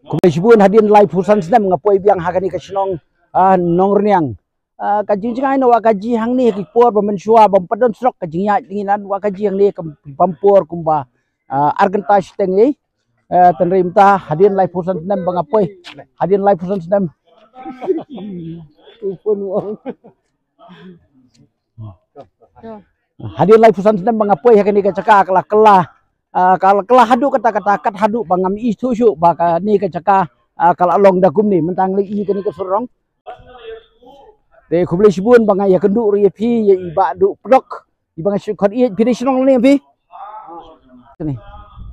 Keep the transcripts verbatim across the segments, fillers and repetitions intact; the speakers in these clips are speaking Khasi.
Khublei shibun, hadien laiphew san snem nga poi biang ha kane ka shnong, ah, Nongrniang. Ah, ka jingjngai na Wahkaji hangne ki por ba mynshuwa bym pat don surok, ka jingïaid ngi nan Wahkaji hangne ka bam por kumba, ah, ar kynta shiteng ei. Eh, tynrai mynta hadien laiphew san snem ba nga poi. Hadien laiphew san snem. Hadien laiphew san snem ba nga poi ha kane ka jaka ka la kylla. Ah, ka la kylla haduh katta katta, kat haduh ba ngam ithuh shuh ba kane ka jaka, ah, ka la long da kumne. Mynta ngi la i kane ka surrong. Te khublei shibun ba nga ïakynduh ruh ïa phi, ïa i Bah Duh Pdok. I ba nga shu khot ïeit, phi dei shnong ne phi? Kane.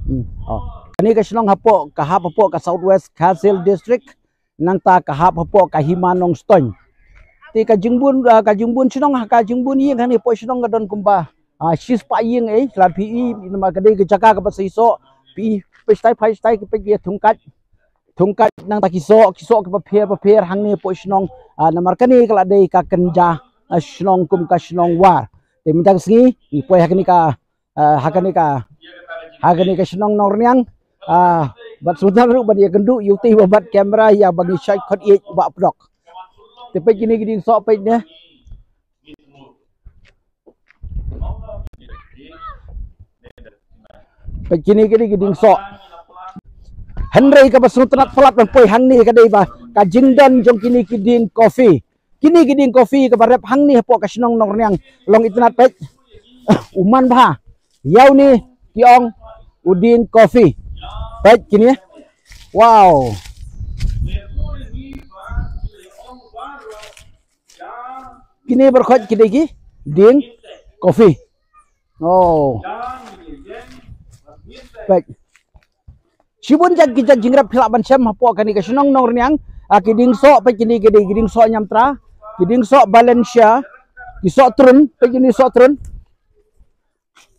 Hmm. Oh. Kane ka shnong hapoh, ka hap hapoh ka South West Khasi Hills District. Nangta ka hap hapoh ka Hima Nongstoiñ. Te ka jingbun, ah, ka jingbun shnong, ka jingbun ïing hangne hapoh shnong ka don kumba, ah, shispah ïing ei, lada phi i, namar ka dei ka jaka kaba shisha. Phi i, phi stai, phi stai, ki peit ïa thungkait. Thungkait nangta ki soh, ki soh kiba pher bapher hangne hapoh shnong, ah, namar kane ka la dei ka kynja, ah, shnong kum ka shnong War. Te mynta ka sngi ngi poi ha kane ka, ah, ha kane ka, ha kane ka shnong Nongrniang, ah, bad sngewtynnat ruh ban ïakynduh ïa uta uba bat kamera ïa ba ngi shait khot ïeit u Bah Pdok. Te peit kine ki dieng soh, peit ne. Peit kine, kine ki dieng soh. Hynrei kaba sngewtynnat palat ban poi hangne ka dei ba ka jingdon jong kine ki dieng kofi. Kine ki dieng kofi kaba rep hangne hapoh ka shnong Nongrniang. Long itynnat, peit. U man bha. Ïa une ki ong u dieng kofi. Peit kine. Wow. Kine baroh khoit ki dei ki dieng kofi. Oh. Peit. Shibun jait ki jait jingrep phi lah ban shem hapoh kane ka shnong Nongrniang. Ah, ki dieng soh, peit kine ki dei ki dieng soh ñiamtra. Ki dieng soh Valencia. Ki soh trun, peit kine soh trun.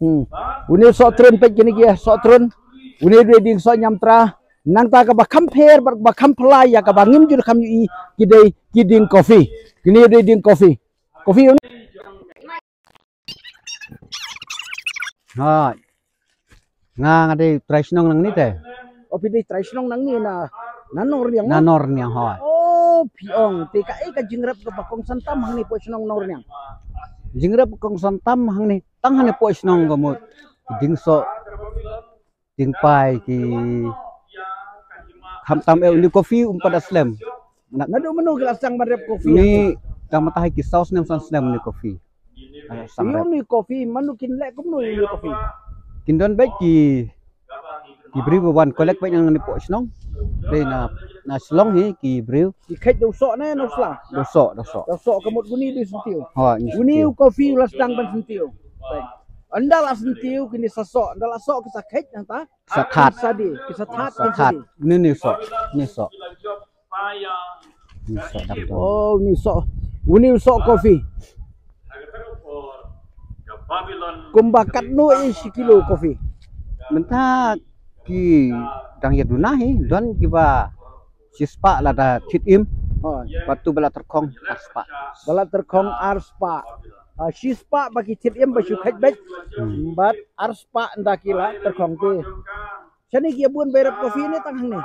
Hmm. Une soh trun, peit kine ki soh trun. Une dei dieng soh ñiamtra. Nangta kaba kham pher bad kaba kham phylla ïa kaba ngim ju kham ïohi, ki dei ki dieng kofi. Kine dei dieng kofi. Kofi une. Hai. Nga, nga dei trai shnong nangne te. Oh, phi dei trai shnong nangne na, na Nongrniang, na mo? Nongrniang, hai. Oh, phi ong, te kaei ka jingrep kaba kongsan tam hangne hapoh shnong Nongrniang? Jingrep kongsan tam hangne, tang hangne hapoh shnong ka mut. Dieng soh, dieng pai, ki khamtam eh, une u kofi um pat da slem. Na, naduh mynno ki la sdang ban rep kofi? Une, tang mynta hi ki saw snem san snem une u kofi. Ïa une u kofi, mano kin leh kumno ïa une u kofi? Kin don beit ki, ki briew ba wan collect beit na ngi hapoh shnong. Dei na, na Shillong hi ki briew. Ki kheit da u soh ne na u sla? Da u soh, da u soh. Da u soh, ka mut une dei syntiew. Ha, une syntiew. Une u kofi u la sdang ban syntiew. Ynda la syntiew kine sa soh, ynda la soh ki sa kheit nangta. Sa that. Sa die, ki sa that, sa that. Une, une u soh, une u soh. Une u soh dang to. Oh, une u soh. Une u soh kofi. Kumba katno eh shi kilo kofi? Mynta ki dang ïa duna hi, don kiba shispah lada thied im. Oh. Bad tu ba la tyrkhong arspah. Ba la tyrkhong arspah. Ah, shispah ba ki thied im ba shu kheit beit. Hmm. Bad arspah ynda ki la tyrkhong te. Shane ki ïa bun ba ïa rep kofi ne tang hangne?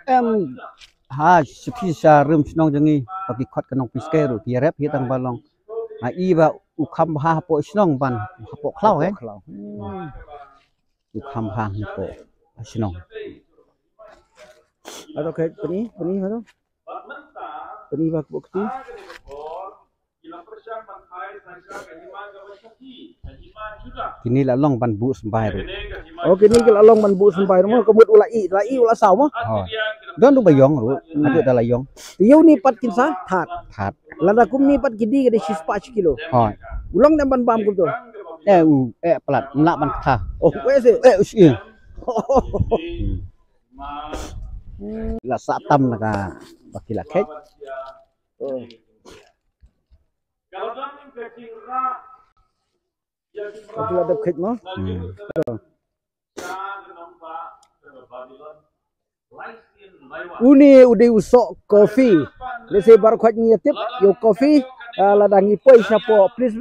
Em, ha, sha phi sha rim shnong jong ngi, ba ki khot ka Nongpyiskei ruh, ki ïa rep hi tang ba long. Ha, i ba u kham bha hapoh shnong ban hapoh khlaw, eh? Hapoh khlaw. Hmm. U kham bha hapoh shnong. Ado kheit pyni, pyni ado. Pyni ba hapoh kti. Kine la long ban buh symbai ruh. Oh, kine ki la long ban buh symbai ruh mo, ka mut u la ih, la ih u la saw mo. Oh. Don ruh ba ïong ruh, hmm, haduh da la ïong. Ïa une pat kin sa that. That. Lada kumne pat ki die ka dei shispah shi kilo. Hooid. U long ne ban bam kumto? Eh, u, eh, palat, mlah ban ktha. Oh, u eh se. Eh, u shi. Hmm. La sah tam na ka ba ki la kheit. Oh. Ka la dep kheit mo? Hmm. Une u dei u soh kofi. Lehse baroh khoit ngi ïa tip ïa u kofi. Ah, lada ngi poi shapoh, please.